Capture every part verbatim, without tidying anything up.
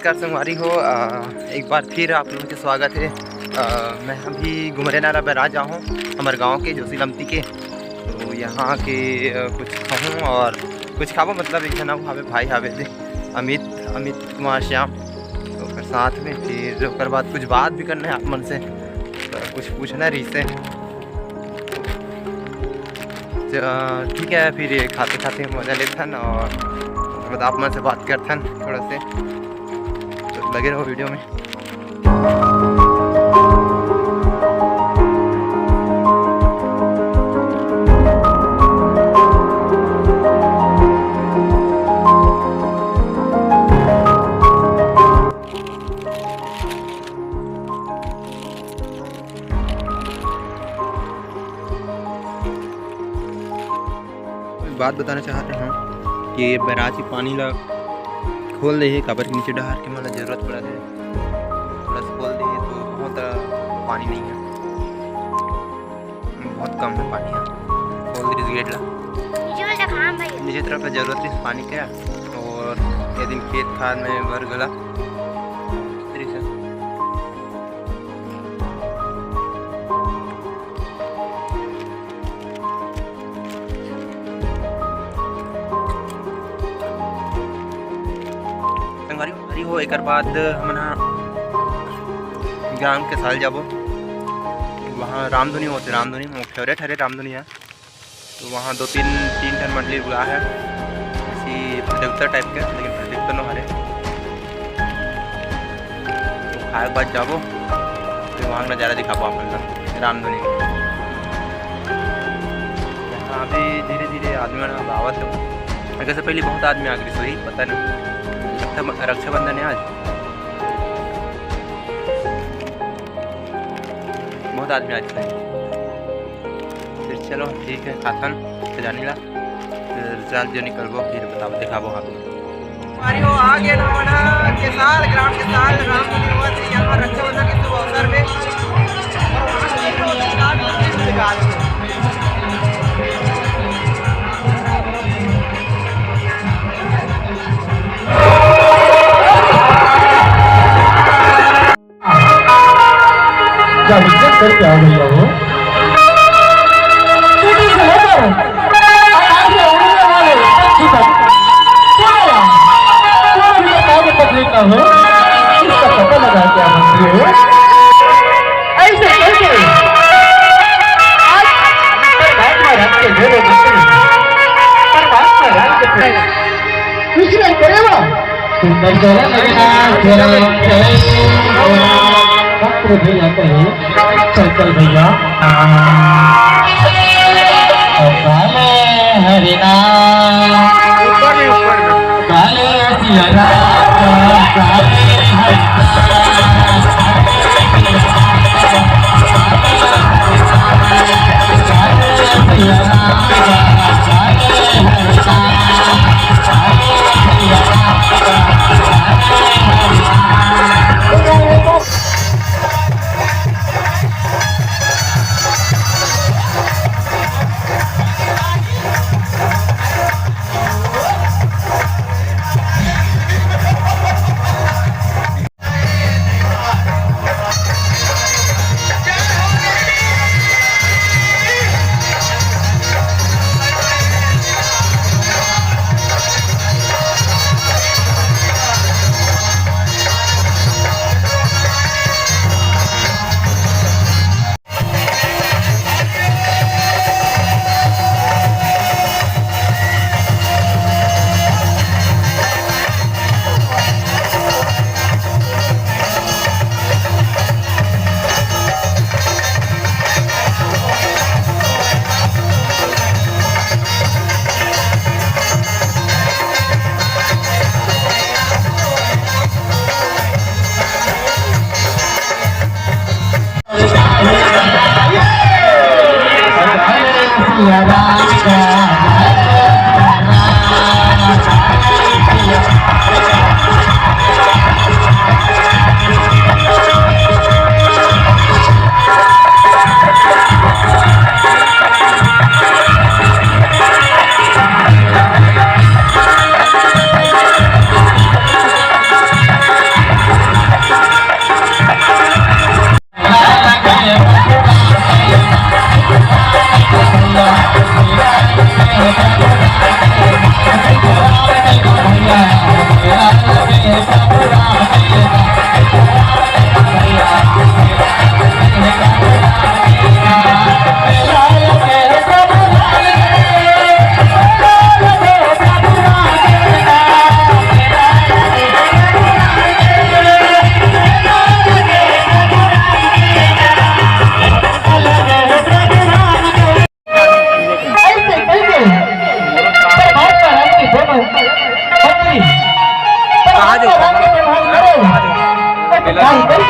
नमस्कार संगवारी हो, अ, एक बार फिर आप लोगों के स्वागत है। अ, मैं अभी गुमरे नाला बैराज आए हूँ, हमारे गांव के जोशी लमती के। तो यहाँ के, अ, कुछ खाऊँ और कुछ खाबो, मतलब एक जना हावे, भाई हावे दे, अमित, अमित कुमार श्याम। तो ओकर साथ में फिर ओकर बाद कुछ बात भी करना है आप मन से, अ, कुछ पूछना रहिसे। च-, ठीक है, फिर ये खाते खाते मजा लेथन और ओकर बाद आप मन से बात करथन थोड़ा से। तो लगे रहो वीडियो में। एक बात बताना चाहत हूँ कि ये बैराज के पानी ला खोल दे हे, काबर के नीचे डहार के मन ला जरूरत पड़त हे, प्लस खोल दे हे तो बहुत पानी नहीं है, बहुत कम है पानी है। खोल दे इस गेट ला, नीचे वाला देखाम भाई। नीचे तरफ ला जरूरत है पानी के, और ये दिन खेत खार में भर गला। संगवारी, संगवारी हो, एकर बाद हमन ह ग्राम के साल जाबो। वहाँ रामधुनी होथे, रामधुनी मोर फेवरेट हरे रामधुनी ह। तो वहाँ दो तीन, तीन ठन मंडली बुला है, ऐसी प्रतियोगिता टाइप के, लेकिन प्रतियोगिता नो हरे। तो खाए के बाद जाबो, फिर वहाँ के नज़ारा दिखाबो आप मन ला, रामधुनी। यहाँ अभी धीरे धीरे आदमी मन आवत हे। अगर से पहले बहुत आदमी आ गई सोई, पता नहीं, रक्षा, रक्षाबंधन है आज, बहुत आदमी आज सोई। फिर चलो ठीक है, खाथन खजानी ला, फिर चल जो निकलबो, फिर बताबो, दिखाबो। हाँ, हमारी वो आ गए ना, बड़ा के साल, ग्राम के साल, राम मंदिर हुआ थी यहाँ रक्षाबंधन के शुभ अवसर पे। क्या विशेष करके आ गई हो? चोटी से लेकर आकाश में उड़ने वाले पक्षी तक, पूरे, पूरे भी बताओ, तकलीफ ना हो, इसका पता लगा क्या बनती हो। ऐसे करके आज परमात्मा राम के भेदों को, परमात्मा राम के भेदों, कुछ नहीं करेगा। सुंदर चरण अविनाश चरण चरण। भक्त को दिल आता है। चल, चल भैया। और काले हरिनाम। काले सिया राम, काले हरिनाम।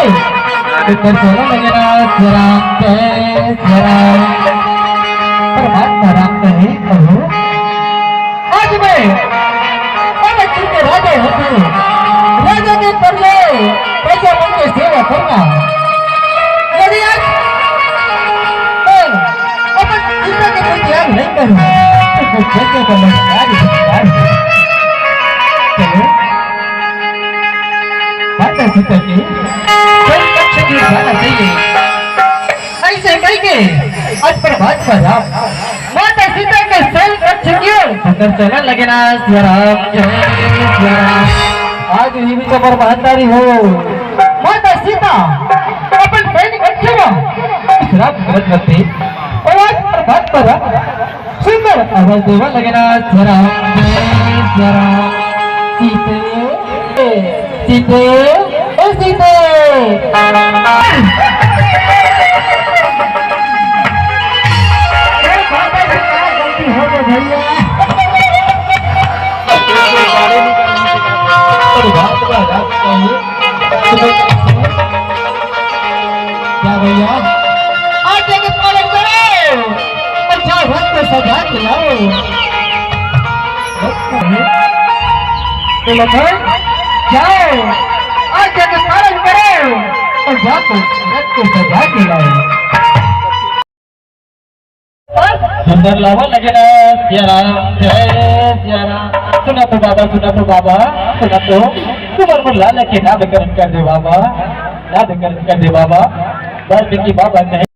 एकर चलना लगे ना, जय राम, जय, जय राम। परमात्मा राम कहे कहूँ। आज मैं अवध के राजा हूँ, राजा के प्रजा, प्रजा मन के सेवा करना। यदि आज मैं अपन सीता के प्रति त्याग नहीं करूँ, तो मैं कैसे बनूँ? चलो, माता सीता की कोई पक्ष की जाना चाहिए। ऐसे कह के आज प्रभात पर राम माता सीता के सेल कक्ष की ओर उतर चलने लगे ना। सिया राम, जय सिया राम। आज ही भी जबर महतारी हो माता सीता अपन सैनिक कक्ष में विश्राम करत होती। और आज प्रभात पर सुंदर आवाज देवा लगे ना, सिया राम, जय सिया राम। सीते, सीते, ओ सीते। अरे बाबा जी, क्या गलती हो गई भैया? अरे बाप रे, रात का ये। क्या भैया? आज्ञा के पालन करो, अच्छा रथ को सजा के लाओ। तो लखन, जाओ, आज्ञा के पालन करो और जाकर रथ को सजा के लाओ। सुंदर लावा लगे ना, सिया राम, जय सिया राम। सुना तो बाबा, सुना तो बाबा, सुना तो। तुम्हारे मुल्ला लगे ना, बेकरार कर दे बाबा, ना बेकरार कर दे बाबा। बस देखी बाबा कहे।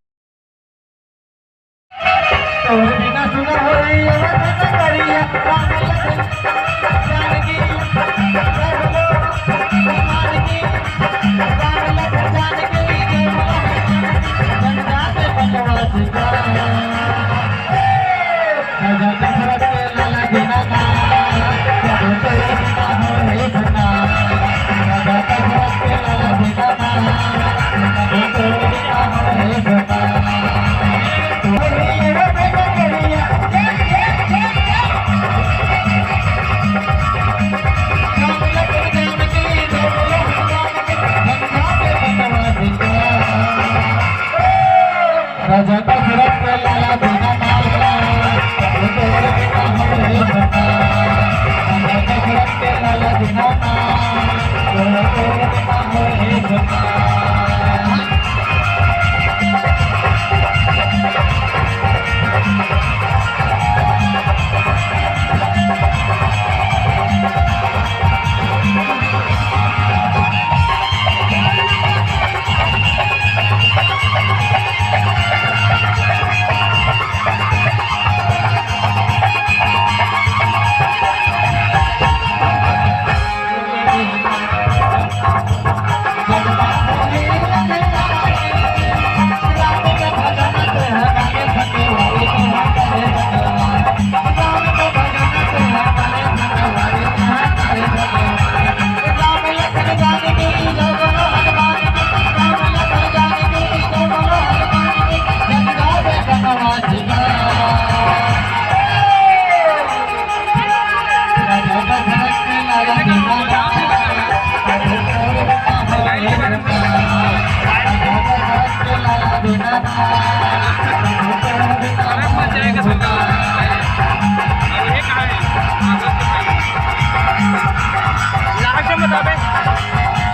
लास्ट में बतावे,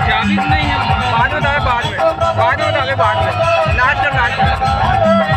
चाबी नहीं है, बाद में बतावे, बाद में, बाद में बतावे, बाद में, लास्ट में, लास्ट में।